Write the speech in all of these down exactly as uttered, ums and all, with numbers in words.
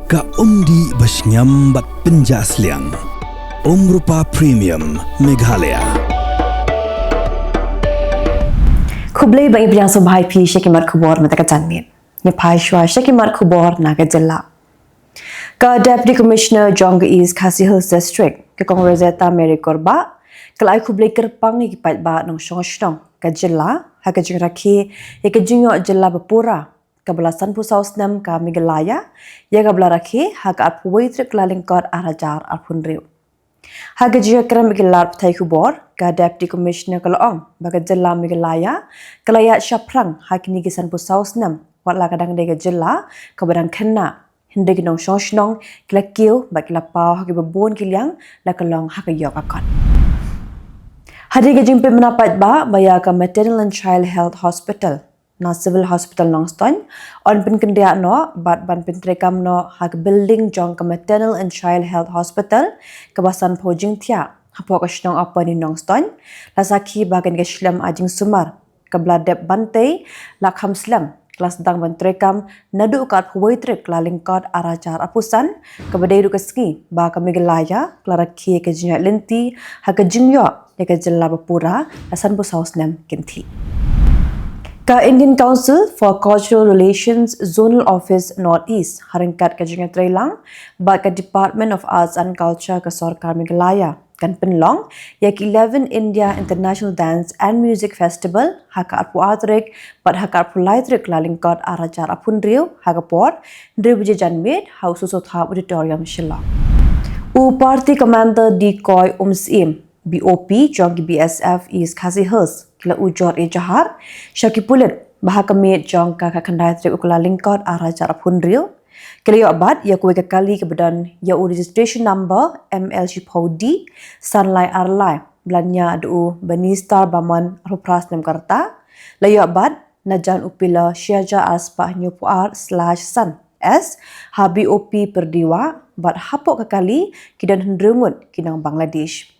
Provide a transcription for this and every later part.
Ka umdih ba shngiam bad pynjah sliang. Umrupa Premium Meghalaya. Khublei ba ngi pdiang sngewbha ïa phi sha ki mat khubor mynta ka janmiet. Ngi phai shuwa sha ki mat khubor na ka jylla. Ka Deputy Commissioner jong ka East Khasi Hills District, ka Kong Rosetta Mary Kurbah, ka la ai khublei kyrpang ïa ki paidbah nongshong shnong ka jylla ha ka jingrakhe ïa ka jingïoh jylla ba pura, kaba la sanphew saw snem ka Meghalaya, ïa kaba la rakhe ha ka arphew wei tarik Kyllalyngkot ar hajar arphew hynriew. Ha ka jingïakren bad ki lad pathai khubor, ka Deputy Commissioner ka la ong ba ka jylla Meghalaya ka la ïaid shaphrang ha kine ki sanphew saw snem, wat la ka dang dei ka jylla kaba dang khynnah, hynrei ki nongshong shnong ki la kiew bad ki la paw ha kiba bun ki liang, la ka long ha ka ïoh ka kot. Hadien ka jingpynbna paidbah ba ïa ka Maternal and Child Health Hospital na Civil Hospital Nongstoiñ yn pynkynriah noh bad ban pyntreikam noh ha ka building jong ka Maternal and Child Health Hospital kaba sanphew jingthiah hapoh ka shnong Upper New Nongstoiñ, la sakhi ba kane ka shlem ai jingsumar kaba la dep ban tei la kham slem, ka la sdang ban treikam naduh ka arphew wei tarik Kyllalyngkot ar hajar arphew san, kaba dei ruh ka sngi ba ka Meghalaya ka la rakhe ka jingïaid lynti ha ka jingïoh ïa ka jylla ba pura, la sanphew saw snem kynthih. Ka Indian Council for Cultural Relations Zonal Office North East, ha ryngkat ka jingïatreilang bad ka Department of Arts and Culture ka Sorkar Meghalaya, kan pynlong ïa ka eleven India International Dance and Music Festival ha ka arphew ar tarik bad ha ka arphew lai tarik Kyllalyngkot ar hajar arphew hynriew, ha ka por hynriew baje janmiet ha U Soso Thap Auditorium, Shillong. U Party Commander Decoy Umsyiem, B O P jong ki B S F East Khasi Hills, ki la ujor ejahar sha ki pulit ba ha ka miet jong ka khatkhyndai tarik u Kyllalyngkot ar hajar arphew hynriew, ki la ïoh bat ïa kawei ka kali kaba don ïa u registration number M L shiphew D san lai ar lai, ba la ñiah da u Bani Star Bamon, arphew phra snem ka rta. La ïoh bat na jan u pillar shi hajar ar spah hynñiewphew ar slash san S ha B O P Pyrdiwah, bad hapoh ka kali ki don hynriew ngut ki nong Bangladesh.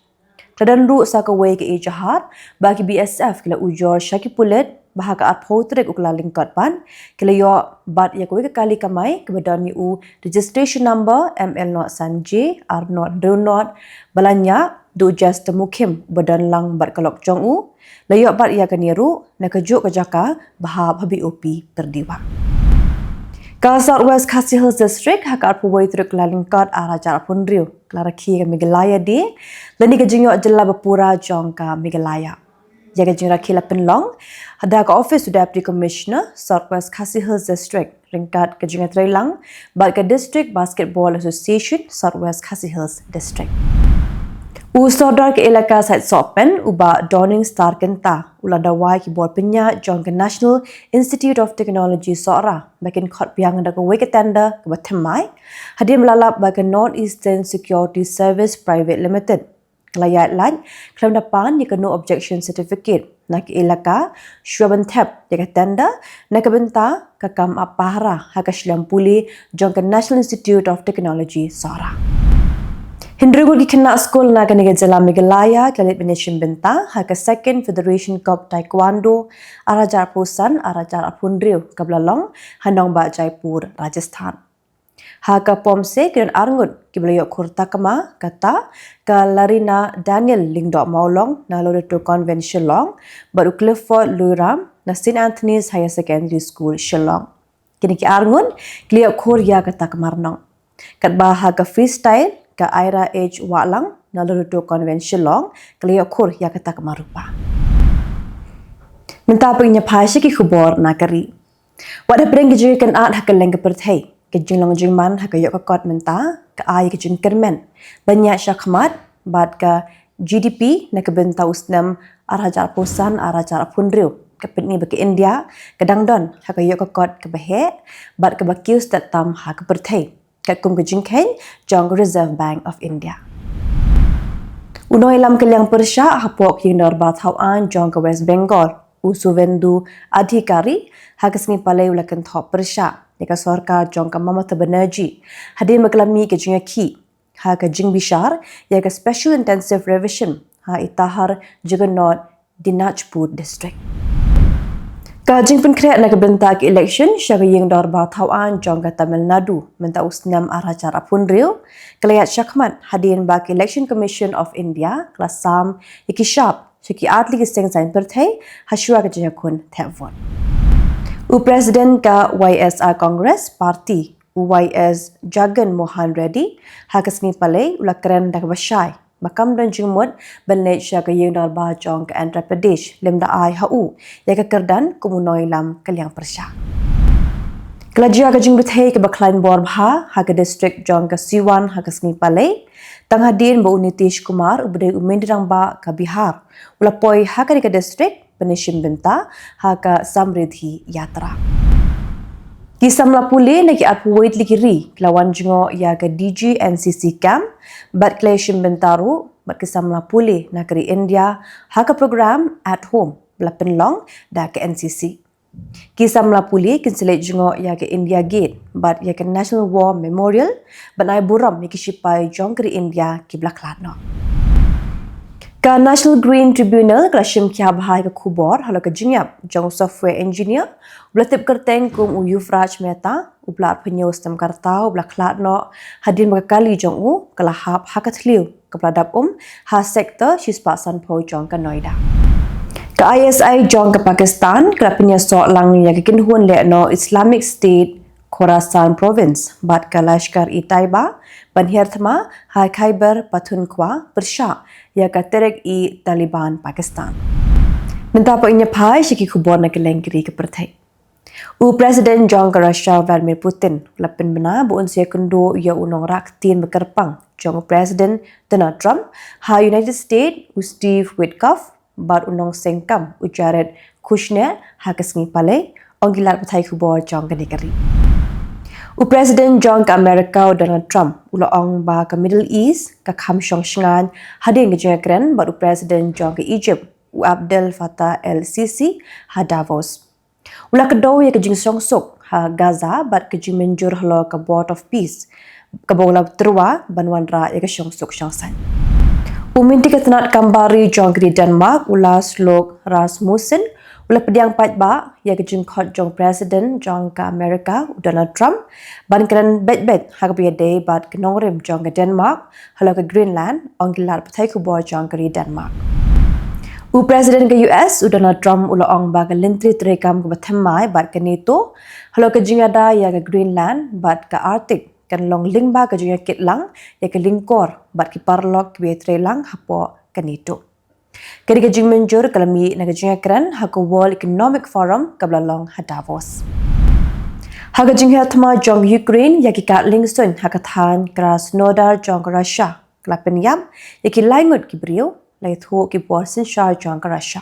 Ka don ruh sa kawei ka ejahar ba ki B S F ki la ujor sha ki pulit ba ha ka arphew tarik u Kyllalyngkot pat ki la ïoh bat ïa kawei ka kali kamai kaba don ïa u registration number M L nought san J ar nought hynriew nought, ba la ñiah da u Jester Mukhim uba don lang bad ka lok jong u. La ïoh bat ïa kane ruh na kajuh ka jaka ba hap ha B O P Pyrdiwah. Ka South West Khasi Hills District ha ka arphew wei tarik Kyllalyngkot ar hajar arphew hynriew, ka la rakhe ka Meghalaya Day lane ka jingïoh jylla ba pura jong ka Meghalaya. Ïa ka jingrakhe la pynlong da ka ophis u Deputy Commissioner South West Khasi Hills District ryngkat ka jingïatreilang bad ka District Basketball Association South West Khasi Hills District. U Sordar ka Elaka Sait Sohpen, u Bah Dawning Star Kynta, u la dawa ïa ki bor pynïaid jong ka National Institute of Technology Sohra ba kin khot biang da kawei ka tender kaba thymmai, hadien ba la lap ba ka North Eastern Security Service Private Limited ka la ïaid lait khlem da pan ïa ka no objection certificate na ka Elaka shuwa ban thep ïa ka tender na ka bynta ka kam ap pahara ha ka shlem pule jong ka National Institute of Technology Sohra. Hynriew ngut ki khynnah skul na kane ka jylla Meghalaya ki la leit ban ïashim bynta ha ka Second Federation Cup Taekwondo ar hajar arphew san ar hajar arphew hynriew kaba la long ha nongbah Jaipur, Rajasthan. Ha ka pom se ki don ar ngut kiba la ïoh khur takma, kata ka Larina Daniel Lyngdoh Mawlong na Loreto Convent, Shillong, bad u Clifford Luiram na Saint Anthony's Higher Secondary School, Shillong. Kine ki ar ngut ki la ïoh khur ïa ka takma rnong. Katba ha ka freestyle, ka Ira H Wahlang na Loreto Convent, Shillong, ka la ïoh khur ïa ka takma rupa. Mynta pat ngin ïa phai sha ki khubor na ka ri. Wat hapdeng ki jingkynad ha kylleng ka pyrthei, ka jinglong jingman ha ka ïoh ka kot mynta ka ai ka jingkyrmen ban ïaid shakhmat bad ka G D P na ka bynta u snem ar hajar arphew san ar hajar arphew hynriew, ka pyni ba ka India ka dang don ha ka ïoh ka kot kaba heh bad kaba kiew stet tam ha ka pyrthei, katkum ka jingkheiñ jong ka Reserve Bank of India. U nongïalam ka liang pyrshah hapoh ka ïing dorbar thaw aiñ jong ka West Bengal, u Suvendu Adhikari, ha ka sngi Palei u la kynthoh pyrshah ïa ka sorkar jong ka Mamata Banerjee hadien ba ka la mih ka jingïakhih ha ka jingbishar ïa ka Special Intensive Revision ha Itahar Jagannauth, Dinajpur District. Ka jingpynkhreh na ka bynta ka election sha ka ïing dorbar thaw aiñ jong ka Tamil Nadu mynta u snem ar hajar arphew hynriew ka la ïaid shakhmat hadien ba ka Election Commission of India ka la sam ïa ki shap sha ki artylli ki seng saiñ pyrthei ha shuwa ka jingïakhun thep vote. U President ka Y S R Congress Party, u Y S Jagan Mohan Reddy, ha ka sngi Palei u la kren da kaba shai ba kam don jingmut ban leit sha ka ïing dorbar jong ka Andhra Pradesh lymda ai ha u ïa ka kyrdan kum u nongïalam ka liang pyrshah. Ka la jia ka jingbthei kaba khlaiñ bor bha ha ka district jong ka Siwan ha ka sngi Palei, tang hadien ba u Nitish Kumar uba dei u mynder rangbah ka Bihar u la poi ha kane ka district ban ïashim bynta ha ka Samriddhi Yatra. Ki samla pule na ki arphew wei tylli ki ri ki la wan jngoh ïa ka D G N C C camp bad ki la ïashim bynta ruh bad ki samla pule na ka ri India ha ka program At Home ba la pynlong da ka N C C. Ki samla pule kin sa leit jngoh ïa ka India Gate bad ïa ka National War Memorial ban ai burom ïa ki shipai jong ka ri India kiba la khlad noh. Ka National Green Tribunal ka la shim khia bha ïa ka khubor halor ka jingïap jong u software engineer uba la tip kyrteng kum u Yuvraj Mehta, uba la arphew hynñiew snem ka rta, uba la khlad noh hadien ba ka kali jong u ka la hap ha ka thliew kaba la dap um ha sector shispah sanphew jong ka Noida. Ka I S I jong ka Pakistan ka la pynïasoh lang ïa ka kynhun lehnoh Islamic State Khorasan Province bad ka Lashkar-e-Taiba ban hiar thma ha Khyber Pakhtunkhwa pyrshah ïa ka Tehrik-e-Taliban Pakistan. Mynta pat ngin ïa phai sha ki khubor na kylleng ki ri ka pyrthei. U President jong ka Russia Vladimir Putin u la pynbna ba un sa ïakynduh ïa u nongrah ktien ba kyrpang jong u President Donald Trump ha United States, u Steve Witkoff, bad u nongseng kam u Jared Kushner ha ka sngi Palei, ong ki lad pathai khubor jong kane ka ri. U President jong ka America u Donald Trump u la ong ba ka Middle East ka kham shong shngaiñ hadien ka jingïakren bad u President jong ka Egypt u Abdel Fattah el-Sisi ha Davos. U la kdew ïa ka jingshongsuk ha Gaza bad ka jingmynjur halor ka Board of Peace kaba u la tyrwa ban wanrah ïa ka shongsuk shongsaiñ. U Myntri ka tnad kam bar ri jong ka ri Denmark u Lars Løkke Rasmussen u la pdiang paidbah ïa ka jingkhot jong u President jong ka America u Donald Trump ban kren beit beit ha kaba ïadei bad ka nongrim jong ka Denmark halor ka Greenland, ong ki lad pathai khubor jong ka ri Denmark. U President ka U S u Donald Trump u la ong ba ka lynti treikam kaba thymmai bad ka NATO halor ka jingïada ïa ka Greenland bad ka Arctic kan long lyngba ka jingïakit lang ïa ka lyngkor bad ki paralok kiba ïatrei lang hapoh ka NATO. Kane ka jingmynjur ka la mih na ka jingïakren ha ka World Economic Forum kaba la long ha Davos. Ha ka jinghiar thma jong Ukraine ïa ki kad liengsuiñ ha ka thaiñ Krasnodar jong ka Russia ka la pynïap ïa ki lai ngut ki briew la ïathuh ki bor synshar jong ka Russia.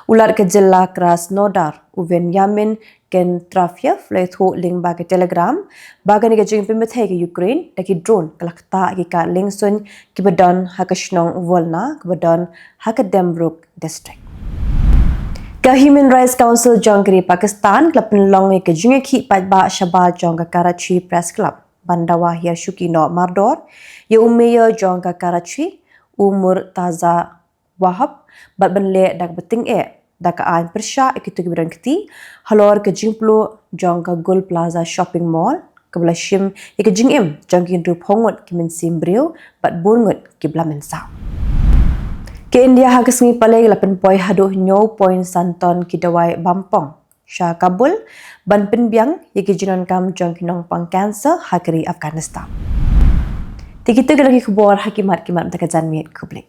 U Lat ka jylla Krasnodar u Veniamin Kentrafyev la ïathuh lyngba ka Telegram ba kane ka jingpynbthei ka Ukraine da ki drone ka la ktah ïa ki kad liengsuiñ kiba don ha ka shnong Volna kaba don ha ka Dembruk District. Ka Human Rights Council jong ka ri Pakistan ka la pynlong ïa ka jingïakhih paidbah shabar jong ka Karachi Press Club ban dawa hiar shuki noh mardor ïa u Mayor jong ka Karachi u Murtaza Wahab bad ban leh da kaba tyngeh da ka aiñ pyrshah ïa kito kiba don kti halor ka jingpluh jong ka Gul Plaza Shopping Mall kaba la shim ïa ka jingim jong ki hynriewphew ngut ki mynsiem briew bad bun ngut kiba la mynsaw. Ka India ha ka sngi Palei ka la pynpoi haduh hynñiew point san ton ki dawai bampong sha Kabul ban pynbiang ïa ki jingdonkam jong ki nongpang cancer ha ka ri Afghanistan. Te kito ki long ki khubor ha ki mat ki mat mynta ka janmiet, khublei.